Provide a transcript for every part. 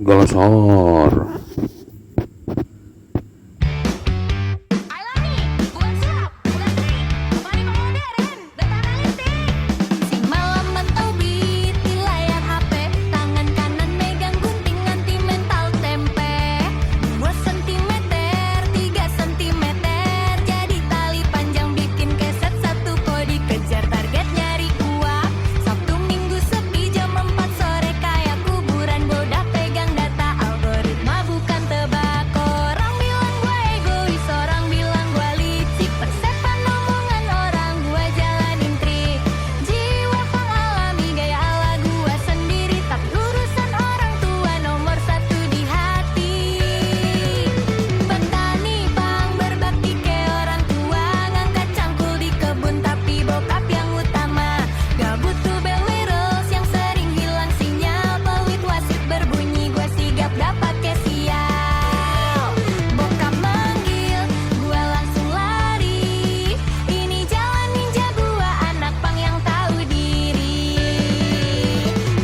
Galasar. Alami, bukan sulap, bukan trik, bukan modern, data analitik. Si malam mantau beat di layar HP, tangan kanan megang gunting anti mental tempe. 2 sentimeter, 3 sentimeter, jadi tali panjang bikin keset satu kodi kejar target nyari uang. Sabtu Minggu sepi jam 4 sore kayak kuburan bodah pegang data algoritma bukan tebak. Orang bilang gue egois, orang bilang gue licik, persetan omongan orang gue jalanin trik. Jiwa pang alami gaya ala gue sendiri, tapi urusan orang tua nomor satu di hati. Petani pang berbakti ke orang tua, ngangkat cangkul di kebun tapi bokap yang utama. Gak butuh bel virus yang sering hilang sinyal, peluit wasit berbunyi gue sigap gak pake sial. Bokap manggil, gue langsung lari. Ini jalan ninja gua, anak pang yang tahu diri.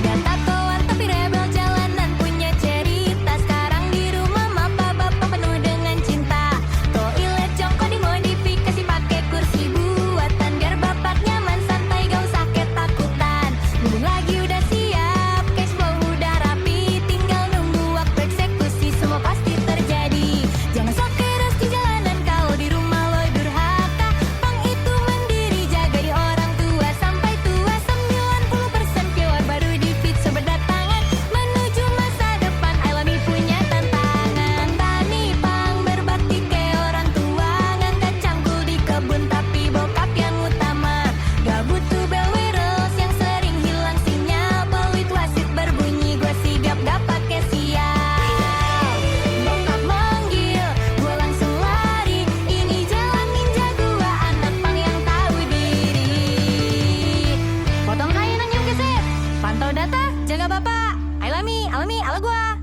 Gak tatoan tapi rebel jalanan punya cerita. Sekarang di rumah mama bapak penuh dengan cinta. Toilet jongkok dimodifikasi pakai kursi buatan biar bapak nyaman santai gak usah ketakutan. Nunggu lagi udah siap, cash flow udah rapi, tinggal nunggu waktu eksekusi semua pasti terjadi. Jangan sok keras di jalanan kalau di rumah lo durhaka. Pang itu mandiri jagain orang tua sampai tua. 90% viewer baru di feed berdatangan menuju masa depan. Ailami punya tantangan. Tani pang berbakti ke orang tua, ngangkat cangkul di kebun tapi bokap yang utama. Gak butuh bel virus yang sering hilang sinyal, peluit wasit berbunyi gue sigap gak pake sial. Bokap manggil, gue langsung lari. Ini jalan ninja gua, anak pang yang tahu diri. Potong kayu nang keset, pantau data, jaga bapak. Ailami, alami, ala gua.